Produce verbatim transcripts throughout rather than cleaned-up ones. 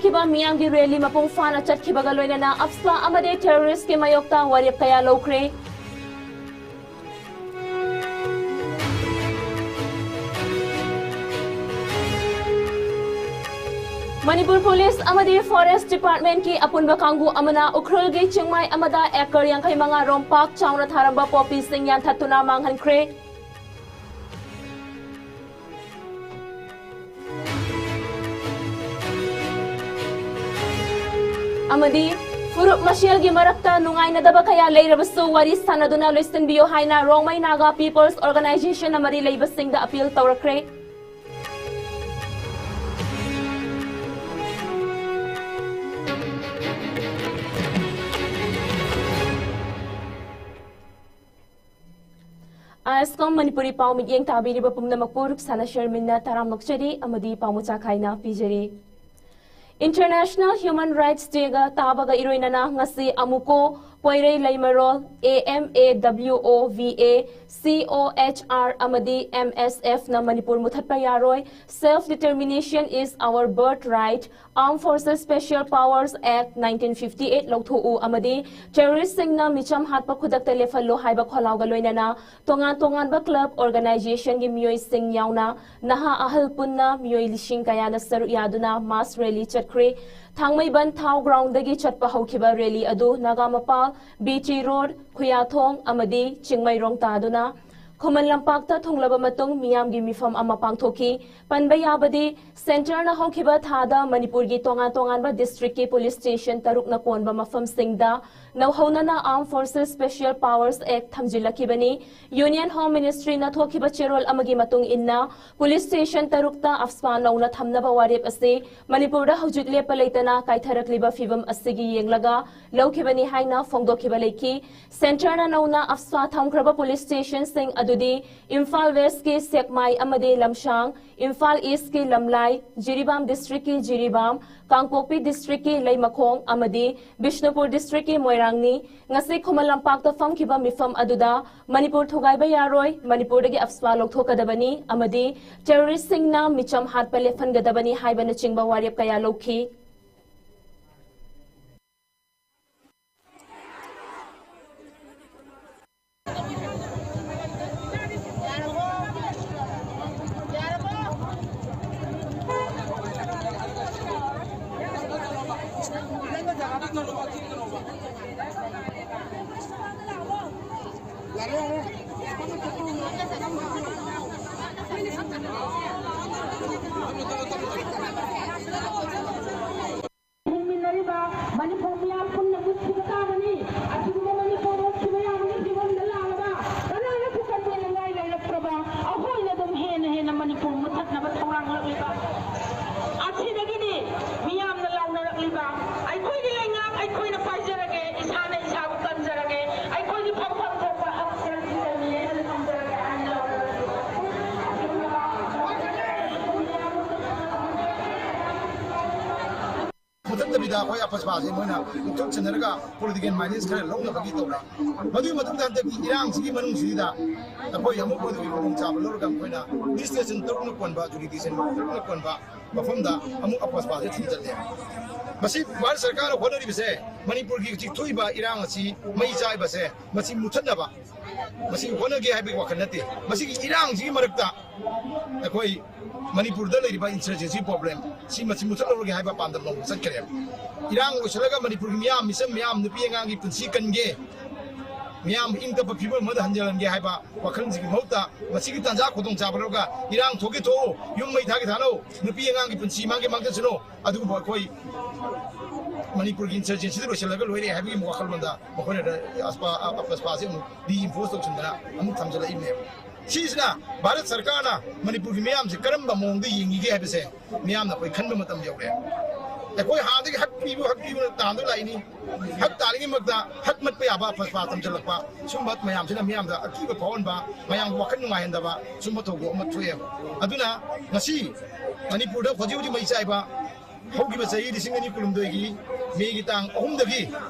ꯈꯤꯕ ꯃꯤꯌꯥꯝꯒꯤ ꯔꯦꯂꯤ ꯃꯄꯨꯡ ꯐꯥꯅ ꯆꯠꯈꯤꯕꯒ ꯂꯣꯏꯅꯅ ꯑꯞꯁꯂꯥ ꯑꯃꯗꯤ ꯇꯦꯔꯣꯔꯤꯁ꯭ꯠꯀꯤ ꯃꯥꯌꯣꯛꯇ ꯋꯥꯔꯦꯞ ꯀꯌꯥ ꯂꯧꯈ꯭ꯔꯦ꯫ ꯃꯅꯤꯄꯨꯔ ꯄꯨꯂꯤꯁ ꯑꯃꯗꯤ ꯐꯣꯔꯦꯁ꯭ꯠ ꯗꯤꯄꯥꯔꯠꯃꯦꯟꯠꯀꯤ ꯑꯄꯨꯟꯕ ꯀꯥꯡꯕꯨ ꯑꯃꯅ ꯎꯈ꯭ꯔꯨꯜꯒꯤ ꯆꯤꯡꯃꯥꯏ ꯑꯃꯗ ꯑꯦꯀꯔ ꯌꯥꯡꯈꯩ ꯃꯉꯥ ꯔꯣꯝ ꯄꯥꯛ ꯆꯥꯎꯅ ꯊꯥꯔꯝꯕ ꯄꯣꯄꯤꯁꯤꯡ ꯌꯥꯟꯊꯠꯇꯨꯅ ꯃꯥꯡꯍꯟꯈ꯭ꯔꯦ꯫ ꯑꯃꯗꯤ ꯐꯨꯔꯨꯞ ꯃꯁꯦꯜꯒꯤ ꯃꯔꯛꯇ ꯅꯨꯡꯉꯥꯏꯅꯗꯕ ꯀꯌꯥ ꯂꯩꯔꯕꯁꯨ ꯋꯥꯔꯤ ꯁꯥꯟꯅꯗꯨꯅ ꯂꯣꯏꯁꯤꯟꯕꯤꯌꯨ ꯍꯥꯏꯅ ꯔꯣꯡꯃꯩ ꯅꯥꯒꯥ ꯄꯤꯄꯜꯁ ꯑꯣꯔꯒꯅꯥꯏꯖꯦꯁꯟꯅ ꯃꯔꯤ ꯂꯩꯕꯁꯤꯡꯗ ꯑꯄꯤꯜ ꯇꯧꯔꯛꯈ꯭ꯔꯦ꯫ ꯑꯥꯏ ꯑꯦꯁ ꯀꯣꯝ ꯃꯅꯤꯄꯨꯔꯤ ꯄꯥꯎ ꯃꯤꯠꯌꯦꯡ ꯇꯥꯕꯤꯔꯤꯕ ꯄꯨꯝꯅꯃꯛꯄꯨ ꯔꯨꯛꯁꯥꯅꯥ ꯁꯔꯃꯤꯟꯅ ꯇꯔꯥꯝꯅ ꯑꯣꯛꯆꯔꯤ ꯑꯃꯗꯤ ꯄꯥꯎ ꯃꯆꯥ ꯈꯥꯏꯅ ꯄꯤꯖꯔꯤ꯫ International Human Rights Day ꯒ ꯇꯥꯕꯒ ꯏꯔꯣꯏꯅꯅ ꯉꯁꯤ ꯑꯃꯨꯀꯣ, ꯄꯣꯏꯔꯩ ꯂꯩꯃꯔꯣꯜ, A M A W O V A, C O H R ꯑꯃꯗꯤ M S F ꯅ ꯃꯅꯤꯄꯨꯔ ꯃꯨꯊꯠꯄ ꯌꯥꯔꯣꯏ, Self Determination is our birthright, Armed Forces Special Powers Act nineteen fifty eight ꯂꯧꯊꯣꯛꯎ ꯑꯃꯗꯤ ꯇꯦꯔꯣꯔꯤꯁ꯭ꯠꯁꯤꯡꯅ ꯃꯤꯆꯝ ꯍꯥꯠꯄ ꯈꯨꯗꯛꯇ ꯂꯦꯞꯍꯜꯂꯨ ꯍꯥꯏꯕ ꯈꯣꯜꯂꯥꯎꯒ ꯂꯣꯏꯅꯅ ꯇꯣꯉꯥꯟ ꯇꯣꯉꯥꯟꯕ ꯀ꯭ꯂꯕ, ꯑꯣꯔꯒꯅꯥꯏꯖꯦꯁꯟꯒꯤ ꯃꯤꯑꯣꯏꯁꯤꯡ ꯌꯥꯎꯅ ꯅꯍꯥ ꯑꯍꯜ ꯄꯨꯟꯅ ꯃꯤꯑꯣꯏ ꯂꯤꯁꯤꯡ ꯀꯌꯥꯅ ꯁꯔꯨꯛ ꯌꯥꯗꯨꯅ ꯃꯥꯁ ꯔꯦꯂꯤ ꯆꯠꯈ꯭ꯔꯦ꯫ ꯊꯥꯡꯃꯩꯕꯟ ꯊꯥꯎ ꯒ꯭ꯔꯥꯎꯟꯗꯒꯤ ꯆꯠꯄ ꯍꯧꯈꯤꯕ ꯔꯦꯂꯤ ꯑꯗꯨ ꯅꯥꯒꯥꯃꯄꯥꯜ, ꯕꯤ ꯇꯤ ꯔꯣꯗ, ꯈꯨꯌꯥꯊꯣꯡ ꯑꯃꯗꯤ ꯆꯤꯡꯃꯩꯔꯣꯡ ꯇꯥꯗꯨꯅ ꯈꯨꯃꯟ ꯂꯝꯄꯥꯛꯇ ꯊꯨꯡꯂꯕ ꯃꯇꯨꯡ ꯃꯤꯌꯥꯝꯒꯤ ꯃꯤꯐꯝ ꯑꯃ ꯄꯥꯡꯊꯣꯛꯈꯤ꯫ ꯄꯟꯕ ꯌꯥꯕꯗꯤ, ꯁꯦꯟꯇꯔꯅ ꯍꯧꯈꯤꯕ ꯊꯥꯗ ꯃꯅꯤꯄꯨꯔꯒꯤ ꯇꯣꯉꯥꯟ ꯇꯣꯉꯥꯟꯕ ꯗꯤꯁꯇ꯭ꯔꯤꯛꯀꯤ ꯄꯨꯂꯤꯁ ꯁ꯭ꯇꯦꯁꯟ ꯇꯔꯨꯛꯅ ꯀꯣꯟꯕ ꯃꯐꯝꯁꯤꯡꯗ ꯅꯧꯍꯧꯅꯅ Armed Forces Special Powers Act ꯊꯝꯖꯤꯜꯂꯛꯈꯤꯕꯅꯤ꯫ Union Home Ministry ꯅ ꯊꯣꯛꯈꯤꯕ ꯆꯦꯔꯣꯜ ꯑꯃꯒꯤ ꯃꯇꯨꯡ ꯏꯟꯅ, ꯄꯨꯂꯤꯁ ꯁ꯭ꯇꯦꯁꯟ ꯇꯔꯨꯛꯇ ꯑꯞꯁꯄꯥ ꯅꯧꯅ ꯊꯝꯅꯕ ꯋꯥꯔꯦꯞ ꯑꯁꯤ ꯃꯅꯤꯄꯨꯔꯗ ꯍꯧꯖꯤꯛ ꯂꯦꯞꯄ ꯂꯩꯇꯅ ꯀꯥꯏꯊꯔꯛꯂꯤꯕ ꯐꯤꯚꯝ ꯑꯁꯤꯒꯤ ꯌꯦꯡꯂꯒ ꯂꯧꯈꯤꯕꯅꯤ ꯍꯥꯏꯅ ꯐꯣꯡꯗꯣꯛꯈꯤꯕ ꯂꯩꯈꯤ꯫ ꯁꯦꯟꯇꯔꯅ ꯅꯧꯅ ꯑꯞꯁꯄꯥ ꯊꯝꯈ꯭ꯔꯕ ꯄꯨꯂꯤꯁ ꯁ꯭ꯇꯦꯁꯟꯁꯤꯡ ꯑꯗꯨꯗꯤ ꯏꯝꯐꯥꯜ ꯋꯦꯁ꯭ꯠꯀꯤ ꯁꯦꯛꯃꯥꯏ ꯑꯃꯗꯤ ꯂꯝꯁꯥꯡ, ꯏꯝꯐꯥꯜ ꯏꯁ꯭ꯠꯀꯤ ꯂꯝꯂꯥꯏ, ꯖꯤꯔꯤꯕꯥꯝ ꯗꯤꯁꯇ꯭ꯔꯤꯛꯀꯤ ꯖꯤꯔꯤꯕꯥꯝ, ꯀꯥꯡꯄꯣꯛꯄꯤ ꯗꯤꯁꯇ꯭ꯔꯤꯛꯀꯤ ꯂꯩꯃꯈꯣꯡ ꯑꯃꯗꯤ ꯕꯤꯁꯅꯨꯄꯨꯔ ꯗꯤꯁꯇ꯭ꯔꯤꯛꯀꯤ ꯃꯣꯏꯔꯥꯡꯅꯤ꯫ ꯉꯁꯤ ꯈꯨꯃꯟ ꯂꯝꯄꯥꯛꯇ ꯐꯝꯈꯤꯕ ꯃꯤꯐꯝ ꯑꯗꯨꯗ ꯃꯅꯤꯄꯨꯔ ꯊꯨꯒꯥꯏꯕ ꯌꯥꯔꯣꯏ, ꯃꯅꯤꯄꯨꯔꯗꯒꯤ ꯑꯞꯁꯄꯥ ꯂꯧꯊꯣꯛꯀꯗꯕꯅꯤ ꯑꯃꯗꯤ ꯇꯦꯔꯣꯔꯤꯁ꯭ꯠꯁꯤꯡꯅ ꯃꯤꯆꯝ ꯍꯥꯠꯄ ꯂꯦꯞꯍꯟꯒꯗꯕꯅꯤ ꯍꯥꯏꯕꯅꯆꯤꯡꯕ ꯋꯥꯔꯦꯞ ꯀꯌꯥ ꯂꯧꯈꯤ꯫ ꯍꯤꯡꯃꯤꯟꯅꯔꯤꯕ ꯃꯅꯤꯄꯨꯔ ꯃꯤꯌꯥꯝ ꯄꯨꯝꯅ ꯃꯨꯠꯈꯤꯕ ꯇꯥꯕꯅꯤ꯫ ꯑꯁꯤꯒꯨꯝꯕ ꯃꯅꯤꯄꯨꯔ ꯃꯨꯠꯈꯤꯕ ꯌꯥꯕꯒꯤ ꯐꯤꯕꯝꯗ ꯂꯥꯛꯂꯕ ꯀꯅꯥꯅꯁꯨ ꯀꯟꯕꯤꯅꯤꯡꯉꯥꯏ ꯂꯩꯔꯛꯇ꯭ꯔꯕ ꯑꯩꯈꯣꯏꯅ ꯑꯗꯨꯝ ꯍꯦꯟꯅ ꯍꯦꯟꯅ ꯃꯅꯤꯄꯨꯔ ꯃꯨꯠꯊꯠꯅꯕ ꯊꯧꯔꯥꯡꯂꯛꯂꯤꯕ ꯑꯁꯤꯗꯒꯤꯗꯤ ꯃꯤꯌꯥꯝꯅ ꯂꯥꯎꯅꯔꯛꯂꯤꯕ "ꯑꯩꯈꯣꯏꯒꯤ ꯂꯩꯉꯥꯛ ꯑꯩꯈꯣꯏꯅ ꯄꯥꯏꯖꯔꯒꯦ, ꯏꯁꯥꯅ ꯏꯁꯥꯕꯨ ꯀꯟꯖꯔꯒꯦ, ꯑꯩꯈꯣꯏꯒꯤ ꯐꯪꯐꯝ ꯊꯣꯛꯄ ꯍꯛ ꯁꯦꯜ ꯊꯝꯖꯔꯒꯦ" ꯍꯥꯏꯅ ꯂꯥꯎꯅꯔꯛꯂꯤꯕ ꯃꯨꯊꯠꯇꯕꯤꯗ ꯑꯩꯈꯣꯏ ꯑꯄꯁꯄꯥꯁꯦ ꯃꯣꯏꯅ ꯃꯨꯛꯊꯠꯁꯤꯟꯅꯔꯒ ꯄꯣꯂꯤꯇꯤꯀꯦꯜ ꯃꯥꯏꯂꯦꯖ ꯈꯔ ꯂꯧꯅꯕꯒꯤ ꯇꯧꯔꯦ꯫ ꯃꯗꯨꯒꯤ ꯃꯇꯨꯡꯗ ꯍꯟꯗꯛꯀꯤ ꯏꯔꯥꯡꯁꯤꯒꯤ ꯃꯅꯨꯡꯁꯤꯗ ꯑꯩꯈꯣꯏ ꯑꯃꯨꯛ ꯃꯗꯨꯒꯤ ꯈꯨꯗꯣꯡꯆꯥꯕ ꯂꯧꯔꯒ ꯑꯩꯈꯣꯏꯅ ꯄꯨꯂꯤꯁ ꯁ꯭ꯇꯦꯁꯟ ꯇꯔꯨꯛꯅ ꯀꯣꯟꯕ, ꯖꯨꯔꯤꯗꯤꯁꯟ ꯇꯔꯨꯛꯅ ꯀꯣꯟꯕ ꯃꯐꯝꯗ ꯑꯃꯨꯛ ꯑꯄꯁꯄꯥꯁꯦ ꯊꯤꯟꯖꯜꯂꯦ꯫ ꯃꯁꯤ ꯚꯥꯔꯠ ꯁꯔꯀꯥꯔꯅ ꯍꯣꯠꯅꯔꯤꯕꯁꯦ ꯃꯅꯤꯄꯨꯔꯒꯤ ꯍꯧꯖꯤꯛ ꯊꯣꯛꯏꯕ ꯏꯔꯥꯡ ꯑꯁꯤ, ꯃꯩ ꯆꯥꯏꯕꯁꯦ, ꯃꯁꯤ ꯃꯨꯊꯠꯅꯕ, ꯃꯁꯤ ꯍꯣꯠꯅꯒꯦ ꯍꯥꯏꯕꯒꯤ ꯋꯥꯈꯜ ꯅꯠꯇꯦ꯫ ꯃꯁꯤꯒꯤ ꯏꯔꯥꯡꯁꯤꯒꯤ ꯃꯔꯛꯇ ꯑꯩꯈꯣꯏ ꯃꯅꯤꯄꯨꯔꯗ ꯂꯩꯔꯤꯕ ꯏꯟꯁꯔꯖꯦꯟꯁꯤ ꯄ꯭ꯔꯣꯕ꯭ꯂꯦꯝ ꯁꯤ ꯃꯁꯤ ꯃꯨꯊꯠꯍꯧꯔꯒꯦ ꯍꯥꯏꯕ ꯄꯥꯟꯗꯝ ꯂꯧꯅ ꯆꯠꯈ꯭ꯔꯦꯕ꯫ ꯏꯔꯥꯡ ꯂꯣꯏꯁꯤꯜꯂꯒ ꯃꯅꯤꯄꯨꯔꯒꯤ ꯃꯤꯌꯥꯝ, ꯃꯤꯆꯝ ꯃꯤꯌꯥꯝ, ꯅꯨꯄꯤ ꯑꯉꯥꯡꯒꯤ ꯄꯨꯟꯁꯤ ꯀꯟꯒꯦ, ꯃꯤꯌꯥꯝ ꯏꯪ ꯇꯞꯄ ꯐꯤꯕꯝ ꯑꯃꯗ ꯍꯟꯖꯤꯜꯍꯟꯒꯦ ꯍꯥꯏꯕ ꯋꯥꯈꯜꯁꯤꯒꯤ ꯃꯍꯨꯠꯇ ꯃꯁꯤꯒꯤ ꯇꯥꯟꯖꯥ ꯈꯨꯗꯣꯡꯆꯥꯕ ꯂꯧꯔꯒ ꯏꯔꯥꯡ ꯊꯣꯛꯀꯦ ꯊꯣꯛꯑꯣ, ꯌꯨꯝ ꯃꯩ ꯊꯥꯒꯦ ꯊꯥꯅꯧ, ꯅꯨꯄꯤ ꯑꯉꯥꯡꯒꯤ ꯄꯨꯟꯁꯤ ꯃꯥꯡꯒꯦ ꯃꯥꯡꯖꯁꯅꯨ, ꯑꯗꯨꯒꯨꯝꯕ ꯑꯩꯈꯣꯏ ꯃꯅꯤꯄꯨꯔꯒꯤ ꯏꯟꯁꯔꯖꯦꯟꯁꯤꯗ ꯂꯣꯏꯁꯤꯜꯂꯒ ꯂꯣꯏꯔꯦ ꯍꯥꯏꯕꯒꯤ ꯋꯥꯈꯜꯂꯣꯟꯗ ꯃꯈꯣꯏꯅ ꯑꯄꯁꯄꯥ-, ꯑꯄꯁꯄꯥꯁꯦ ꯑꯃꯨꯛ ꯔꯤꯏꯟꯐꯣꯔꯁ ꯇꯧꯁꯤꯟꯗꯅ ꯑꯃꯨꯛ ꯊꯝꯖꯤꯜꯂꯛꯏꯕꯅꯦꯕ꯫ ꯁꯤꯁꯤꯅ ꯚꯥꯔꯠ ꯁꯔꯀꯥꯔꯅ ꯃꯅꯤꯄꯨꯔꯒꯤ ꯃꯤꯌꯥꯝꯁꯦ ꯀꯔꯝꯕ ꯃꯑꯣꯡꯗ ꯌꯦꯡꯉꯤꯒꯦ ꯍꯥꯏꯕꯁꯦ ꯃꯤꯌꯥꯝꯅ ꯑꯩꯈꯣꯏ ꯈꯟꯕ ꯃꯇꯝ ꯌꯧꯔꯦ꯫ ꯑꯩꯈꯣꯏ ꯍꯥꯟꯅꯗꯒꯤ ꯍꯛ ꯄꯤꯕ, ꯍꯛ ꯄꯤꯕ ꯇꯥꯟꯗꯨ ꯂꯥꯛꯏꯅꯤ꯫ ꯍꯛ ꯇꯥꯜꯂꯤꯉꯩꯃꯛꯇ ꯍꯛ ꯃꯠꯄ ꯌꯥꯕ ꯑꯄꯁꯄꯥ ꯊꯝꯖꯤꯜꯂꯛꯄ, ꯁꯨꯝꯕ ꯃꯌꯥꯝꯁꯤꯅ ꯃꯤꯌꯥꯝꯗ ꯑꯀꯤꯕ ꯐꯥꯎꯍꯟꯕ, ꯃꯌꯥꯝꯒꯤ ꯋꯥꯈꯜ ꯅꯨꯡꯉꯥꯏꯍꯟꯗꯕ, ꯁꯨꯝꯕ ꯊꯧꯗꯣꯛ ꯑꯃ ꯊꯣꯛꯑꯦꯕ꯫ ꯑꯗꯨꯅ ꯉꯁꯤ ꯃꯅꯤꯄꯨꯔꯗ ꯍꯧꯖꯤꯛ ꯍꯧꯖꯤꯛ ꯃꯩ ꯆꯥꯏꯕ ꯍꯧꯈꯤꯕ ꯆꯍꯤ ꯂꯤꯁꯤꯡ ꯑꯅꯤ ꯀꯨꯟꯍꯨꯝꯗꯣꯏꯒꯤ ꯃꯦꯒꯤ ꯇꯥꯡ ꯑꯍꯨꯝꯗꯒꯤ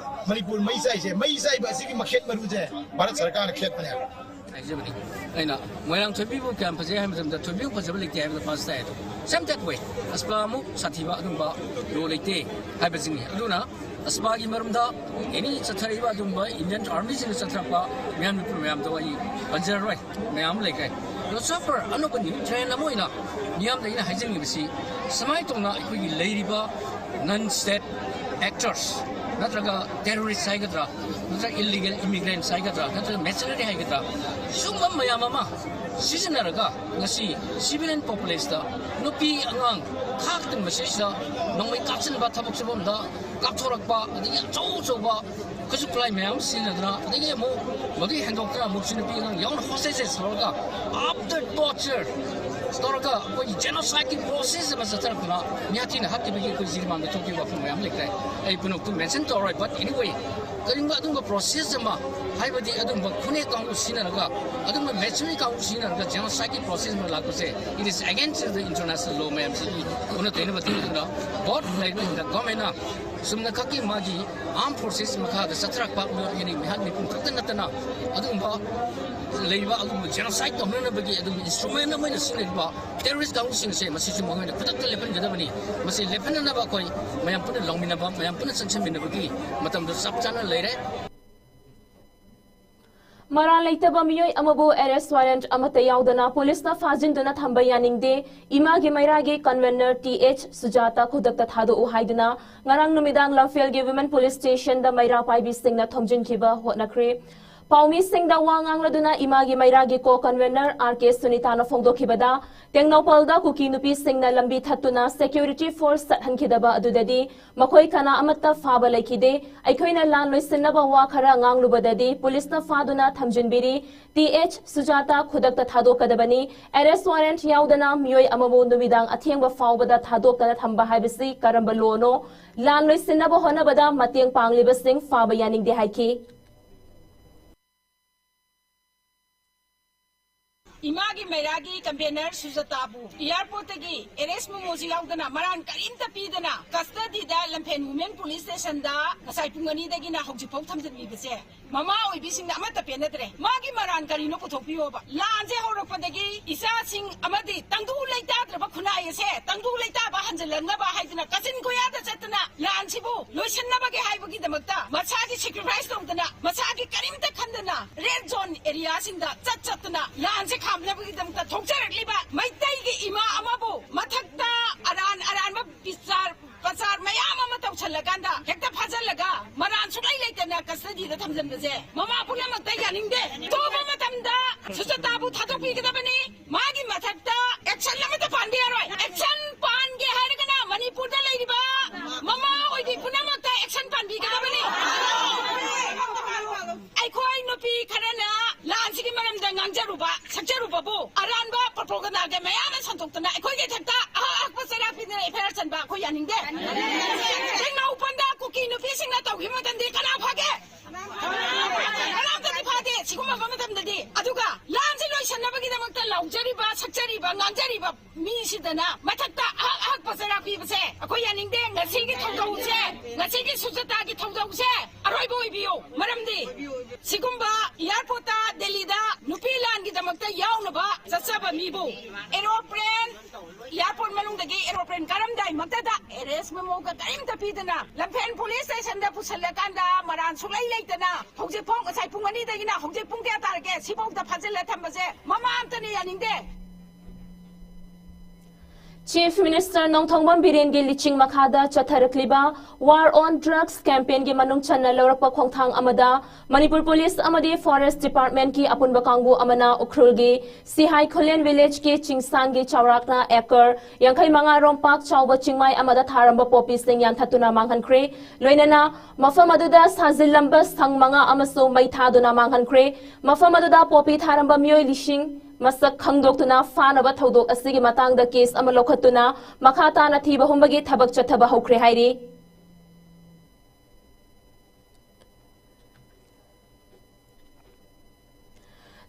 ꯃꯅꯤꯄꯨꯔ ꯃꯩ ꯆꯥꯏꯁꯦ, ꯃꯩ ꯆꯥꯏꯕ ꯑꯁꯤꯒꯤ ꯃꯈꯦꯠ ꯃꯔꯨꯁꯦ ꯚꯥꯔꯠ ꯁꯔꯀꯥꯔꯅ ꯈꯦꯠꯄꯅꯦꯕ꯫ ꯍꯥꯏꯖꯕꯅꯤ꯫ ꯑꯩꯅ ꯃꯣꯏꯔꯥꯡꯊꯣꯏꯕꯤꯕꯨ ꯀꯌꯥꯝ ꯐꯖꯩ ꯍꯥꯏꯕ ꯃꯇꯝꯗ, ꯊꯣꯏꯕꯤꯕꯨ ꯐꯖꯕ ꯂꯩꯇꯦ ꯍꯥꯏꯕꯗ ꯐꯥꯔꯁ ꯇꯥꯏ ꯑꯗꯣ꯫ Same that way, ꯑꯁꯄꯥ ꯑꯃꯨꯛ ꯁꯥꯊꯤꯕ ꯑꯗꯨꯝꯕ ꯂꯣ ꯂꯩꯇꯦ ꯍꯥꯏꯕꯁꯤꯅꯤ꯫ ꯑꯗꯨꯅ ꯑꯁꯄꯥꯒꯤ ꯃꯔꯝꯗ ꯑꯦꯅꯤ ꯆꯠꯊꯔꯛꯏꯕ ꯑꯗꯨꯝꯕ ꯏꯟꯗꯤꯌꯟ ꯑꯥꯔꯃꯤꯁꯤꯡꯅ ꯆꯠꯊꯔꯛꯄ ꯃꯌꯥꯝ ꯅꯨꯄꯤ ꯃꯌꯥꯝꯗꯣ ꯑꯩ ꯄꯟꯖꯔꯔꯣꯏ, ꯃꯌꯥꯝ ꯑꯃ ꯂꯩꯈ꯭ꯔꯦ꯫ ꯑꯗꯣ so far ꯑꯅꯧꯕ ꯅ꯭ꯌꯨ ꯇ꯭ꯔꯦꯟ ꯑꯃ ꯑꯣꯏꯅ ꯃꯤꯌꯥꯝꯗ ꯑꯩꯅ ꯍꯥꯏꯖꯅꯤꯡꯕꯁꯤ, ꯁꯨꯃꯥꯏꯅ ꯇꯧꯅ ꯑꯩꯈꯣꯏꯒꯤ ꯂꯩꯔꯤꯕ ꯅꯟ ꯁ꯭ꯇꯦꯠ ꯑꯦꯛꯇꯔꯁ ꯅꯠꯇ꯭ꯔꯒ terrorist ꯍꯥꯏꯒꯗ꯭ꯔꯥ, ꯅꯠꯇ꯭ꯔꯒ illegal immigrants ꯍꯥꯏꯒꯗ꯭ꯔꯥ, ꯅꯠꯇ꯭ꯔꯒ mercenary ꯍꯥꯏꯒꯗ꯭ꯔꯥ, ꯁꯤꯒꯨꯝꯕ ꯃꯌꯥꯝ ꯑꯃ ꯁꯤꯖꯤꯟꯅꯔꯒ ꯉꯁꯤ civilian populaceꯇ, ꯅꯨꯄꯤ ꯑꯉꯥꯡ ꯈꯥꯛꯇꯪ ꯃꯁꯤꯁꯤꯗ ꯅꯣꯡꯃꯩ ꯀꯥꯞꯁꯤꯟꯕ, ꯊꯕꯛ ꯁꯨꯐꯝꯗ ꯀꯥꯞꯊꯣꯔꯛꯄ, ꯑꯗꯒꯤ ꯑꯆꯧ ꯑꯆꯧꯕ ꯈꯨꯠꯁꯨ ꯈꯨꯠꯂꯥꯏ ꯃꯌꯥꯝ ꯁꯤꯖꯤꯟꯅꯗꯅ, ꯑꯗꯒꯤ ꯑꯃꯨꯛ ꯃꯗꯨꯒꯤ ꯍꯦꯟꯗꯣꯛꯇꯅ ꯑꯃꯨꯛꯁꯨ ꯅꯨꯄꯤ ꯑꯉꯥꯡ ꯌꯥꯎꯅ hostages ꯇꯧꯔꯒ, after torture ꯇꯧꯔꯒ, ꯑꯩꯈꯣꯏꯒꯤ genocideꯀꯤ process ꯑꯃ ꯆꯠꯊꯔꯛꯇꯨꯅ ꯃꯤꯍꯥꯠ ꯊꯤꯅ ꯍꯥꯠꯈꯤꯕꯒꯤ ꯑꯩꯈꯣꯏ ꯁꯤꯒꯤ ꯃꯥꯡꯗ ꯊꯣꯛꯈꯤꯕ ꯋꯥꯐꯝ ꯃꯌꯥꯝ ꯂꯩꯈ꯭ꯔꯦ꯫ ꯑꯩ ꯄꯨꯝꯅꯃꯛꯇꯨ mention ꯇꯧꯔꯣꯏ, but anyway, ꯀꯔꯤꯒꯨꯝꯕ ꯑꯗꯨꯒꯨꯝꯕ process ꯑꯃ, ꯍꯥꯏꯕꯗꯤ ꯑꯗꯨꯒꯨꯝꯕ ꯈꯨꯠꯅꯦꯛ ꯀꯥꯡꯕꯨ ꯁꯤꯖꯤꯟꯅꯔꯒ, ꯑꯗꯨꯒꯨꯝꯕ mercenary ꯀꯥꯡꯕꯨ ꯁꯤꯖꯤꯟꯅꯔꯒ genocideꯀꯤ process ꯑꯃ ꯂꯥꯛꯄꯁꯦ, it is against the international law ꯃꯌꯥꯝꯁꯤꯒꯤ ꯑꯣꯟꯅ ꯇꯩꯅꯕ ꯊꯤꯡꯖꯤꯟꯕ꯫ Both ꯂꯩꯔꯤꯕ Indian governmentꯅ ꯆꯨꯝꯅꯈꯛꯀꯤ ꯃꯥꯒꯤ armed forces ꯃꯈꯥꯗ ꯆꯠꯊꯔꯛꯄ ꯃꯤꯑꯣꯏ ꯃꯤꯍꯥꯠ ꯃꯤꯄꯨꯝ ꯈꯛꯇ ꯅꯠꯇꯅ, ꯑꯗꯨꯒꯨꯝꯕ ꯂꯩꯔꯤꯕ ꯑꯗꯨꯒꯨꯝꯕ genocide ꯇꯧꯅꯅꯕꯒꯤ ꯑꯗꯨꯒꯨꯝꯕ instrument ꯑꯃ ꯑꯣꯏꯅ ꯁꯤꯖꯤꯟꯅꯔꯤꯕ terrorist ꯀꯥꯡꯕꯨꯁꯤꯡꯁꯦ, ꯃꯁꯤꯁꯨ ꯃꯈꯣꯏꯅ ꯈꯨꯗꯛꯇ ꯂꯦꯞꯍꯟꯒꯗꯕꯅꯤ꯫ ꯃꯁꯤ ꯂꯦꯞꯍꯟꯅꯅꯕ ꯑꯩꯈꯣꯏ ꯃꯌꯥꯝ ꯄꯨꯟꯅ ꯂꯥꯎꯃꯤꯟꯅꯕ, ꯃꯌꯥꯝ ꯄꯨꯟꯅ ꯆꯪꯁꯤꯟꯃꯤꯟꯅꯕꯒꯤ ꯃꯇꯝꯗꯣ ꯆꯞ ꯆꯥꯅ ꯂꯩꯔꯦ꯫ ꯃꯔꯥꯜ ꯂꯩꯇꯕ ꯃꯤꯑꯣꯏ ꯑꯃꯕꯨ arrest warrant ꯑꯃꯠꯇ ꯌꯥꯎꯗꯅ ꯄꯨꯂꯤꯁꯅ ꯐꯥꯖꯤꯟꯗꯨꯅ ꯊꯝꯕ ꯌꯥꯅꯤꯡꯗꯦ, ꯏꯃꯥꯒꯤ ꯃꯩꯔꯥꯒꯤ convener ꯇꯤ ꯑꯩꯆ ꯁꯨꯖꯥꯇꯥ ꯈꯨꯗꯛꯇ ꯊꯥꯗꯣꯛꯎ ꯍꯥꯏꯗꯨꯅ ꯉꯔꯥꯡ ꯅꯨꯃꯤꯗꯥꯡ ꯂꯝꯐꯦꯜꯒꯤ women police stationꯗ ꯃꯩꯔꯥ ꯄꯥꯏꯕꯤꯁꯤꯡꯅ ꯊꯣꯝꯖꯤꯟꯈꯤꯕ ꯍꯣꯠꯅꯈ꯭ꯔꯦ꯫ ꯄꯥꯎꯃꯤꯁꯤꯡꯗ ꯋꯥ ꯉꯥꯡꯂꯗꯨꯅ ꯏꯃꯥꯒꯤ ꯃꯩꯔꯥꯒꯤ co-convener ꯑꯥꯔ ꯀꯦ ꯁꯨꯅꯤꯇꯥꯅ ꯐꯣꯡꯗꯣꯛꯈꯤꯕꯗ, ꯇꯦꯡꯅꯧꯄꯜꯗ ꯀꯨꯀꯤ ꯅꯨꯄꯤꯁꯤꯡꯅ ꯂꯝꯕꯤ ꯊꯠꯇꯨꯅ security force ꯆꯠꯍꯟꯈꯤꯗꯕ ꯑꯗꯨꯗꯗꯤ ꯃꯈꯣꯏ ꯀꯅꯥ ꯑꯃꯠꯇ ꯐꯥꯕ ꯂꯩꯈꯤꯗꯦ꯫ ꯑꯩꯈꯣꯏꯅ ꯂꯥꯟ ꯂꯣꯏꯁꯤꯟꯅꯕ ꯋꯥ ꯈꯔ ꯉꯥꯡꯂꯨꯕꯗꯗꯤ ꯄꯨꯂꯤꯁꯅ ꯐꯥꯗꯨꯅ ꯊꯝꯖꯤꯟꯕꯤꯔꯤ꯫ ꯇꯤ ꯑꯩꯆ ꯁꯨꯖꯥꯇꯥ ꯈꯨꯗꯛꯇ ꯊꯥꯗꯣꯛꯀꯗꯕꯅꯤ꯫ Arrest warrant ꯌꯥꯎꯗꯅ ꯃꯤꯑꯣꯏ ꯑꯃꯕꯨ ꯅꯨꯃꯤꯗꯥꯡ ꯑꯊꯦꯡꯕ ꯐꯥꯎꯕꯗ ꯊꯥꯗꯣꯛꯇꯅ ꯊꯝꯕ ꯍꯥꯏꯕꯁꯤ ꯀꯔꯝꯕ lawꯅꯣ? ꯂꯥꯟ ꯂꯣꯏꯁꯤꯟꯅꯕ ꯍꯣꯠꯅꯕꯗ ꯃꯇꯦꯡ ꯄꯥꯡꯂꯤꯕꯁꯤꯡ ꯐꯥꯕ ꯌꯥꯅꯤꯡꯗꯦ ꯍꯥꯏꯈꯤ꯫ ꯏꯃꯥꯒꯤ ꯃꯩꯔꯥꯒꯤ convener ꯁꯨꯖꯥꯇꯥꯕꯨ airportꯇꯒꯤ arrest memoꯁꯨ ꯌꯥꯎꯗꯅ, ꯃꯔꯥꯟ ꯀꯔꯤꯝꯇ ꯄꯤꯗꯅ, custodyꯗ ꯂꯝꯐꯦꯜ women police stationꯗ ꯉꯁꯥꯏ ꯄꯨꯡ ꯑꯅꯤꯗꯒꯤꯅ ꯍꯧꯖꯤꯛꯐꯥꯎ ꯊꯝꯖꯤꯟꯕꯤꯕꯁꯦ ꯃꯃꯥ ꯑꯣꯏꯕꯤꯁꯤꯡꯗ ꯑꯃꯠꯇ ꯄꯦꯟꯅꯗ꯭ꯔꯦ꯫ ꯃꯥꯒꯤ ꯃꯔꯥꯟ ꯀꯔꯤꯅꯣ ꯄꯨꯊꯣꯛꯄꯤꯌꯣꯕ꯫ ꯂꯥꯟꯁꯦ ꯍꯧꯔꯛꯄꯗꯒꯤ ꯏꯆꯥꯁꯤꯡ ꯑꯃꯗꯤ ꯇꯪꯗꯨ ꯂꯩꯇꯥꯗ꯭ꯔꯕ ꯈꯨꯟꯅꯥꯏ ꯑꯁꯦ ꯇꯪꯗꯨ ꯂꯩꯇꯥꯕ ꯍꯟꯖꯤꯜꯂꯛꯅꯕ ꯍꯥꯏꯗꯨꯅ ꯀꯥꯆꯤꯟ ꯀꯣꯌꯥꯗ ꯆꯠꯇꯅ ꯂꯥꯟꯁꯤꯕꯨ ꯂꯣꯏꯁꯤꯟꯅꯕꯒꯤ ꯍꯥꯏꯕꯒꯤꯗꯃꯛꯇ ꯃꯁꯥꯒꯤ sacrifice ꯇꯧꯗꯅ, ꯃꯁꯥꯒꯤ ꯀꯔꯤꯝꯇ ꯈꯟꯗꯅ red zone areaꯁꯤꯡꯗ ꯆꯠ ꯆꯠꯇꯅ ꯂꯥꯟꯁꯦ ꯈꯥꯝꯅꯕꯒꯤꯗꯃꯛꯇ ꯊꯣꯛꯆꯔꯛꯂꯤꯕ ꯃꯩꯇꯩꯒꯤ ꯏꯃꯥ ꯑꯃꯕꯨ ꯃꯊꯛꯇ ꯑꯔꯥꯟ ꯑꯔꯥꯟꯕ ꯕꯤꯆꯥꯔ ꯄꯆꯥꯔ ꯃꯌꯥꯝ ꯑꯃ ꯇꯧꯁꯜꯂꯀꯥꯟꯗ ꯍꯦꯛꯇ ꯐꯥꯖꯜꯂꯒ ꯁꯦ, ꯃꯃꯥ ꯄꯨꯝꯅꯃꯛꯇ ꯌꯥꯅꯤꯡꯗꯦ꯫ ꯑꯊꯨꯕ ꯃꯇꯝꯗ ꯁꯨꯖꯇꯥꯕꯨ ꯊꯥꯗꯣꯛꯄꯤꯒꯗꯕꯅꯤ꯫ ꯃꯥꯒꯤ ꯃꯊꯛꯇ action ꯑꯃꯠꯇ ꯄꯥꯟꯕ ꯌꯥꯔꯣꯏ꯫ Action ꯄꯥꯟꯒꯦ ꯍꯥꯏꯔꯒꯅ ꯃꯅꯤꯄꯨꯔꯗ ꯂꯩꯔꯤꯕ ꯃꯃꯥ ꯑꯣꯏꯕꯤ ꯄꯨꯝꯅꯃꯛꯇ action ꯄꯥꯟꯕꯤꯒꯗꯕꯅꯤ꯫ ꯑꯩꯈꯣꯏ ꯅꯨꯄꯤ ꯈꯔꯅ ꯂꯥꯟꯁꯤꯒꯤ ꯃꯔꯝꯗ ꯉꯥꯡꯖꯔꯨꯕ, ꯁꯛꯆꯔꯨꯕꯕꯨ ꯑꯔꯥꯟꯕ propaganda ꯒꯤ ꯃꯌꯥꯝ ꯑꯃ ꯁꯟꯗꯣꯛꯇꯅ ꯑꯩꯈꯣꯏꯒꯤ ꯏꯊꯛꯇ ꯑꯍꯛ ꯑꯍꯛꯄ ꯆꯩꯔꯥꯛ ꯄꯤꯗꯅ F I R ꯆꯟꯕ ꯑꯩꯈꯣꯏ ꯌꯥꯅꯤꯡꯗꯦ꯫ ꯇꯦꯡꯅꯧꯄꯜꯗ ꯀꯨꯀꯤ ꯅꯨꯄꯤꯁꯤꯡꯅ ꯇꯧꯈꯤꯕ ꯃꯇꯝꯗꯤ ꯀꯅꯥ ꯐꯒꯦ? ꯀꯅꯥꯝꯇꯗꯤ ꯐꯥꯗꯦ ꯁꯤꯒꯨꯝꯕ ꯃꯇꯝꯗꯗꯤ꯫ ꯑꯗꯨꯒ ꯂꯥꯟꯁꯤ ꯂꯣꯏꯁꯤꯟꯅꯕꯒꯤꯗꯃꯛꯇ ꯂꯥꯎꯖꯔꯤꯕ, ꯁꯛꯆꯔꯤꯕ, ꯉꯥꯡꯖꯔꯤꯕ ꯃꯤꯁꯤꯗꯅ ꯃꯊꯛꯇ ꯑꯍꯛ ꯑꯍꯛꯄ ꯆꯩꯔꯥꯛ ꯄꯤꯕꯁꯦ ꯑꯩꯈꯣꯏ ꯌꯥꯅꯤꯡꯗꯦ꯫ ꯉꯁꯤꯒꯤ ꯊꯧꯗꯧꯁꯦ, ꯉꯁꯤꯒꯤ ꯁꯨꯖꯇꯥꯒꯤ ꯊꯧꯗꯧꯁꯦ ꯑꯔꯣꯏꯕ ꯑꯣꯏꯕꯤꯌꯨ꯫ ꯃꯔꯝꯗꯤ ꯁꯤꯒꯨꯝꯕ airport ꯇ ꯗꯦꯜꯂꯤꯗ ꯅꯨꯄꯤ ꯂꯥꯟꯒꯤꯗꯃꯛꯇ ꯌꯥꯎꯅꯕ ꯆꯠꯆꯕ ꯃꯤꯕꯨ aeroplane, airport ꯃꯅꯨꯡꯗꯒꯤ aeroplane ꯀꯥꯔꯝꯗꯥꯏꯃꯛꯇꯗ arrest memo ꯒ ꯀꯔꯤꯝꯇ ꯄꯤꯗꯅ ꯂꯝꯐꯦꯜ police station ꯗ ꯄꯨꯁꯤꯜꯂꯀꯥꯟꯗ ꯃꯔꯥꯜ ꯁꯨꯛꯂꯩ ꯂꯩꯇꯅ ꯍꯧꯖꯤꯛꯐꯥꯎ, ꯉꯁꯥꯏ ꯄꯨꯡ ꯑꯅꯤꯗꯒꯤꯅ ꯍꯧꯖꯤꯛ ꯄꯨꯡ ꯀꯌꯥ ꯇꯥꯔꯒꯦ? ꯁꯤꯐꯥꯎꯗ ꯐꯥꯖꯤꯜꯂ ꯊꯝꯕꯁꯦ ꯃꯃꯥ ꯑꯝꯇꯅ ꯌꯥꯅꯤꯡꯗꯦ꯫ Chief Minister ꯅꯣꯡꯊꯣꯝꯕꯝ ꯕꯤꯔꯦꯟꯒꯤ ꯂꯤꯆꯤꯡ ꯃꯈꯥꯗ ꯆꯠꯊꯔꯛꯂꯤꯕ War on Drugs campaign ꯒꯤ ꯃꯅꯨꯡ ꯆꯟꯅ ꯂꯧꯔꯛꯄ ꯈꯣꯡꯊꯥꯡ ꯑꯃꯗ ꯃꯅꯤꯄꯨꯔ Police ꯑꯃꯗꯤ Forest Department ꯀꯤ ꯑꯄꯨꯟꯕ ꯀꯥꯡꯕꯨ ꯑꯃꯅ ꯎꯈ꯭ꯔꯨꯜꯒꯤ ꯁꯤꯍꯥꯏ ꯈꯨꯂꯦꯟ village ꯀꯤ ꯆꯤꯡꯁꯥꯡꯒꯤ ꯆꯥꯎꯔꯥꯛꯅ acre ꯌꯥꯡꯈꯩ ꯃꯉꯥ ꯔꯣꯝ ꯄꯥꯛ ꯆꯥꯎꯕ ꯆꯤꯡꯃꯥꯏ ꯑꯃꯗ ꯊꯥꯔꯝꯕ ꯄꯣꯄꯤꯁꯤꯡ ꯌꯥꯟꯊꯠꯇꯨꯅ ꯃꯥꯡꯍꯟꯈ꯭ꯔꯦ꯫ ꯂꯣꯏꯅꯅ ꯃꯐꯝ ꯑꯗꯨꯗ ꯁꯥꯖꯤꯜꯂꯝꯕ ꯁꯪ ꯃꯉꯥ ꯑꯃꯁꯨ ꯃꯩ ꯊꯥꯗꯨꯅ ꯃꯥꯡꯍꯟꯈ꯭ꯔꯦ꯫ ꯃꯐꯝ ꯑꯗꯨꯗ ꯄꯣꯄꯤ ꯊꯥꯔꯝꯕ ꯃꯤꯑꯣꯏ ꯂꯤꯁꯤꯡ ꯃꯁꯛ ꯈꯪꯗꯣꯛꯇꯨꯅ ꯐꯥꯅꯕ ꯊꯧꯗꯣꯛ ꯑꯁꯤꯒꯤ ꯃꯇꯥꯡꯗ case ꯑꯃ ꯂꯧꯈꯠꯇꯨꯅ ꯃꯈꯥ ꯇꯥꯅ ꯊꯤꯕ ꯍꯨꯝꯕꯒꯤ ꯊꯕꯛ ꯆꯠꯊꯕ ꯍꯧꯈ꯭ꯔꯦ ꯍꯥꯏꯔꯤ꯫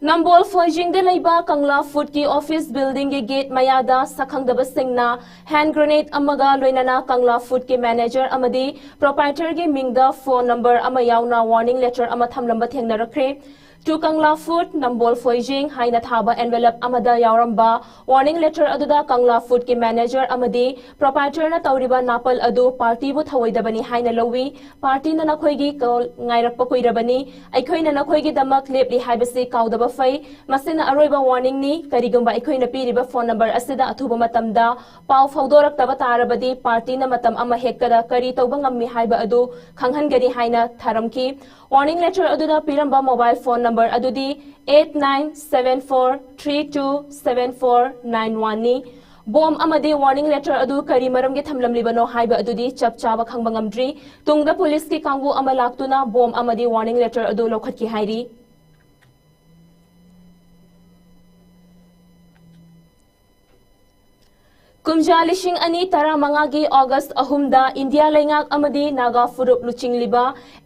ꯅꯝꯕꯣꯜ ꯐꯣꯏꯖꯤꯡꯗ ꯂꯩꯕ ꯀꯪꯂꯥ food ꯀꯤ office building ꯒꯤ gate ꯃꯌꯥꯗ ꯁꯛꯈꯪꯗꯕꯁꯤꯡꯅ hand grenade ꯑꯃꯒ ꯂꯣꯏꯅꯅ ꯀꯪꯂꯥ food ꯀꯤ manager ꯑꯃꯗꯤ proprietor ꯒꯤ ꯃꯤꯡꯗ phone number ꯑꯃ ꯌꯥꯎꯅ warning letter ꯑꯃ ꯊꯝꯂꯝꯕ ꯊꯦꯡꯅꯔꯛꯈ꯭ꯔꯦ꯫ To Kangla Food, Nambol Foijing ꯍꯥꯏꯅ ꯊꯥꯕ envelope ꯑꯃꯗ ꯌꯥꯎꯔꯝꯕ warning letter ꯑꯗꯨꯗ Kangla Foodꯀꯤ manager ꯑꯃꯗꯤ proprietorꯅ ꯇꯧꯔꯤꯕ ꯅꯥꯄꯜ ꯑꯗꯨ partyꯕꯨ ꯊꯧꯑꯣꯏꯗꯕꯅꯤ ꯍꯥꯏꯅ ꯂꯧꯏ꯫ Partyꯅ ꯅꯈꯣꯏꯒꯤ call ꯉꯥꯏꯔꯛꯄ ꯀꯨꯏꯔꯕꯅꯤ꯫ ꯑꯩꯈꯣꯏꯅ ꯅꯈꯣꯏꯒꯤꯗꯃꯛ ꯂꯦꯞꯂꯤ ꯍꯥꯏꯕꯁꯤ ꯀꯥꯎꯗꯕ ꯐꯩ꯫ ꯃꯁꯤꯅ ꯑꯔꯣꯏꯕ warningꯅꯤ꯫ ꯀꯔꯤꯒꯨꯝꯕ ꯑꯩꯈꯣꯏꯅ ꯄꯤꯔꯤꯕ phone number ꯑꯁꯤꯗ ꯑꯊꯨꯕ ꯃꯇꯝꯗ ꯄꯥꯎ ꯐꯥꯎꯗꯣꯔꯛꯇꯕ ꯇꯥꯔꯕꯗꯤ partyꯅ ꯃꯇꯝ ꯑꯃ ꯍꯦꯛꯇꯗ ꯀꯔꯤ ꯇꯧꯕ ꯉꯝꯃꯤ ꯍꯥꯏꯕ ꯑꯗꯨ ꯈꯪꯍꯟꯒꯅꯤ ꯍꯥꯏꯅ ꯊꯥꯔꯝꯈꯤ꯫ Warning letter ꯑꯗꯨꯗ ꯄꯤꯔꯝꯕ mobile phone number ꯑꯗꯨꯗꯤ eight nine seven four three two seven four nine oneꯅꯤ꯫ Bomb ꯑꯃꯗꯤ warning letter ꯑꯗꯨ ꯀꯔꯤ ꯃꯔꯝꯒꯤ ꯊꯝꯂꯝꯂꯤꯕꯅꯣ ꯍꯥꯏꯕ ꯑꯗꯨꯗꯤ ꯆꯞ ꯆꯥꯕ ꯈꯪꯕ ꯉꯝꯗ꯭ꯔꯤ꯫ ꯇꯨꯡꯗ policeꯀꯤ ꯀꯥꯡꯕꯨ ꯑꯃ ꯂꯥꯛꯇꯨꯅ bomb ꯑꯃꯗꯤ warning letter ꯑꯗꯨ ꯂꯧꯈꯠꯈꯤ ꯍꯥꯏꯔꯤ꯫ ꯀꯨꯝꯖꯥ ꯂꯤꯁꯤꯡ ꯑꯅꯤ ꯇꯔꯥꯃꯉꯥꯒꯤ August ꯑꯍꯨꯝꯗ ꯏꯟꯗꯤꯌꯥ ꯂꯩꯉꯥꯛ ꯑꯃꯗꯤ ꯅꯥꯒꯥ ꯐꯨꯔꯨꯞ ꯂꯨꯆꯤꯡꯂꯤꯕ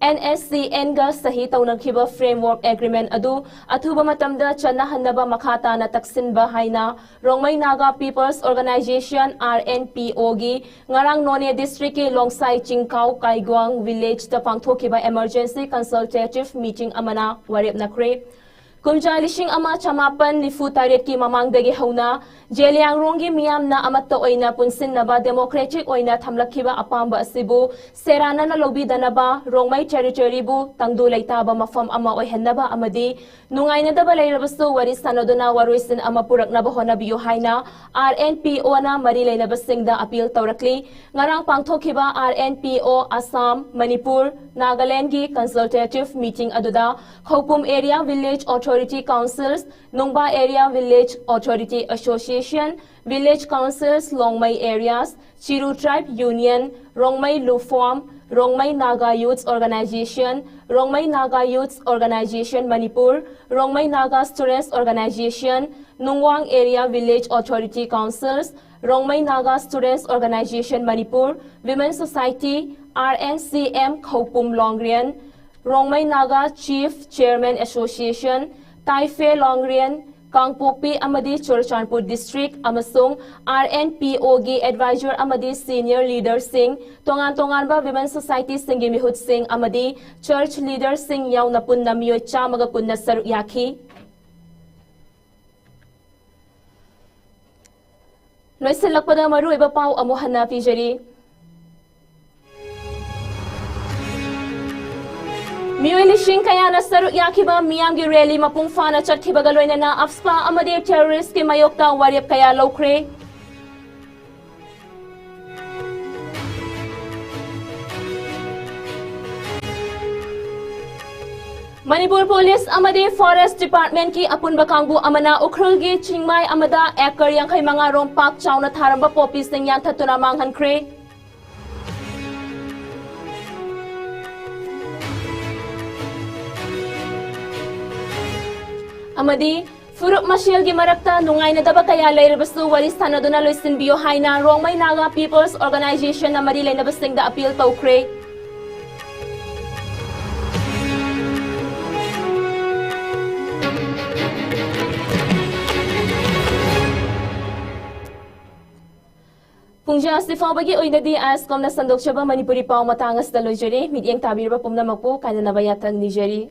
NSCNꯒ ꯁꯍꯤ ꯇꯧꯅꯈꯤꯕ framework agreement ꯑꯗꯨ ꯑꯊꯨꯕ ꯃꯇꯝꯗ ꯆꯠꯅꯍꯟꯅꯕ ꯃꯈꯥ ꯇꯥꯅ ꯇꯛꯁꯤꯟꯕ ꯍꯥꯏꯅ Rongmei Naga People's Organisation, RNPOꯒꯤ ꯉꯔꯥꯡ ꯅꯣꯅꯦ districtꯀꯤ ꯂꯣꯡꯁꯥꯏ ꯆꯤꯡꯀꯥꯎ ꯀꯥꯏꯒ꯭ꯋꯥꯡ villageꯇ ꯄꯥꯡꯊꯣꯛꯈꯤꯕ emergency consultative meeting ꯑꯃꯅ ꯋꯥꯔꯦꯞꯅꯈ꯭ꯔꯦ꯫ ꯀꯨꯝꯖꯥ ꯂꯤꯁꯤꯡ ꯑꯃ ꯆꯃꯥꯄꯟ ꯅꯤꯐꯨ ꯇꯔꯦꯠꯀꯤ ꯃꯃꯥꯡꯗꯒꯤ ꯍꯧꯅ ꯖꯦꯂꯤꯌꯥꯡꯔꯣꯡꯒꯤ ꯃꯤꯌꯥꯝꯅ ꯑꯃꯠꯇ ꯑꯣꯏꯅ ꯄꯨꯟꯁꯤꯟꯅꯕ democratic ꯑꯣꯏꯅ ꯊꯝꯂꯛꯈꯤꯕ ꯑꯄꯥꯝꯕ ꯑꯁꯤꯕꯨ ꯁꯦꯔꯥꯟꯅꯅ ꯂꯧꯕꯤꯗꯅꯕ ꯔꯣꯡꯃꯩ territoryꯕꯨ ꯇꯪꯗꯨ ꯂꯩꯇꯥꯕ ꯃꯐꯝ ꯑꯃ ꯑꯣꯏꯍꯟꯅꯕ ꯑꯃꯗꯤ ꯅꯨꯡꯉꯥꯏꯅꯗꯕ ꯂꯩꯔꯕꯁꯨ ꯋꯥꯔꯤ ꯁꯥꯟꯅꯗꯨꯅ ꯋꯥꯔꯣꯏꯁꯤꯟ ꯑꯃ ꯄꯨꯔꯛꯅꯕ ꯍꯣꯠꯅꯕꯤꯌꯨ ꯍꯥꯏꯅ RNPOꯅ ꯃꯔꯤ ꯂꯩꯅꯕꯁꯤꯡꯗ appeal ꯇꯧꯔꯛꯂꯤ꯫ ꯉꯔꯥꯡ ꯄꯥꯡꯊꯣꯛꯈꯤꯕ RNPO Assam, Manipur, ꯅꯥꯒꯥꯂꯦꯟꯒꯤ consultative meeting ꯑꯗꯨꯗ ꯈꯧꯄꯨꯝ Area Village Authority Councils, ꯅꯨꯡꯕꯥ Area Village Authority Association, Village Councils, Longmei Areas, Chiru Tribe Union, Rongmei Lufom, Rongmei Naga Youths Organization, Rongmei Naga Youths Organization Manipur, Rongmei Naga Students Organization, Nungwang Area Village Authority Councils, Rongmei Naga Students Organization Manipur, Women Society, RNCM Khopum Longrian, Rongmei Naga Chief Chairman Association, Taife Longrian, ꯀꯥꯡꯄꯣꯛꯄꯤ ꯑꯃꯗꯤ Churachandpur district ꯑꯃꯁꯨꯡ R N P ꯑꯣꯒꯤ adviser ꯑꯃꯗꯤ senior ꯂꯤꯗꯔꯁꯤꯡ, ꯇꯣꯉꯥꯟ ꯇꯣꯉꯥꯟꯕ women ꯁꯣꯁꯥꯏꯇꯤꯁꯤꯡꯒꯤ ꯃꯤꯍꯨꯠꯁꯤꯡ ꯑꯃꯗꯤ ꯆꯔꯆ ꯂꯤꯗꯔꯁꯤꯡ ꯌꯥꯎꯅ ꯄꯨꯟꯅ ꯃꯤꯑꯣꯏ ꯆꯥꯝꯃꯒ ꯀꯨꯟꯅ ꯁꯔꯨꯛ ꯌꯥꯈꯤ꯫ ꯂꯣꯏꯁꯤꯜꯂꯛꯄꯗ ꯃꯔꯨꯑꯣꯏꯕ ꯄꯥꯎ ꯑꯃꯨꯛ ꯍꯟꯅ ꯄꯤꯖꯔꯤ꯫ ꯃꯤꯑꯣꯏ ꯂꯤꯁꯤꯡ ꯀꯌꯥꯅ ꯁꯔꯨꯛ ꯌꯥꯈꯤꯕ ꯃꯤꯌꯥꯝꯒꯤ ꯔꯦꯂꯤ ꯃꯄꯨꯡ ꯐꯥꯅ ꯆꯠꯈꯤꯕꯒ ꯂꯣꯏꯅꯅ ꯑꯐꯁꯄꯥ ꯑꯃꯗꯤ ꯇꯦꯔꯣꯔꯤꯁ꯭ꯠꯀꯤ ꯃꯥꯌꯣꯛꯇ ꯋꯥꯔꯦꯞ ꯀꯌꯥ ꯂꯧꯈ꯭ꯔꯦ꯫ ꯃꯅꯤꯄꯨꯔ ꯄꯨꯂꯤꯁ ꯑꯃꯗꯤ ꯐꯣꯔꯦꯁ꯭ꯠ ꯗꯤꯄꯥꯔꯠꯃꯦꯟꯠꯀꯤ ꯑꯄꯨꯟꯕ ꯀꯥꯡꯕꯨ ꯑꯃꯅ ꯎꯈ꯭ꯔꯨꯜꯒꯤ ꯆꯤꯡꯃꯥꯏ ꯑꯃꯗ ꯑꯦꯀꯔ ꯌꯥꯡꯈꯩ ꯃꯉꯥ ꯔꯣꯝ ꯄꯥꯛ ꯆꯥꯎꯅ ꯊꯥꯔꯝꯕ ꯄꯣꯄꯤꯁꯤꯡ ꯌꯥꯟꯊꯠꯇꯨꯅ ꯃꯥꯡꯍꯟꯈ꯭ꯔꯦ꯫ ꯑꯃꯗꯤ ꯐꯨꯔꯨꯞ ꯃꯁꯦꯜꯒꯤ ꯃꯔꯛꯇ ꯅꯨꯡꯉꯥꯏꯅꯗꯕ ꯀꯌꯥ ꯂꯩꯔꯕꯁꯨ ꯋꯥꯔꯤ ꯁꯥꯟꯅꯗꯨꯅ ꯂꯣꯏꯁꯤꯟꯕꯤꯌꯨ ꯍꯥꯏꯅ ꯔꯣꯡꯃꯩ ꯅꯥꯒꯥ ꯄꯤꯄꯜꯁ ꯑꯣꯔꯒꯅꯥꯏꯖꯦꯁꯟꯅ ꯃꯔꯤ ꯂꯩꯅꯕꯁꯤꯡꯗ ꯑꯄꯤꯜ ꯇꯧꯈ꯭ꯔꯦ꯫ ꯄꯨꯡꯖꯥ ꯑꯁꯤ ꯐꯥꯎꯕꯒꯤ ꯑꯣꯏꯅꯗꯤ ꯑꯥꯏꯁꯀꯣꯝꯅ ꯁꯟꯗꯣꯛꯆꯕ ꯃꯅꯤꯄꯨꯔꯤ ꯄꯥꯎ ꯃꯇꯥꯡ ꯑꯁꯤꯗ ꯂꯣꯏꯖꯔꯦ꯫ ꯃꯤꯠꯌꯦꯡ ꯇꯥꯕꯤꯔꯕ ꯄꯨꯝꯅꯃꯛꯄꯨ ꯀꯥꯏꯅꯅꯕ ꯌꯥꯊꯪ ꯅꯤꯖꯔꯤ꯫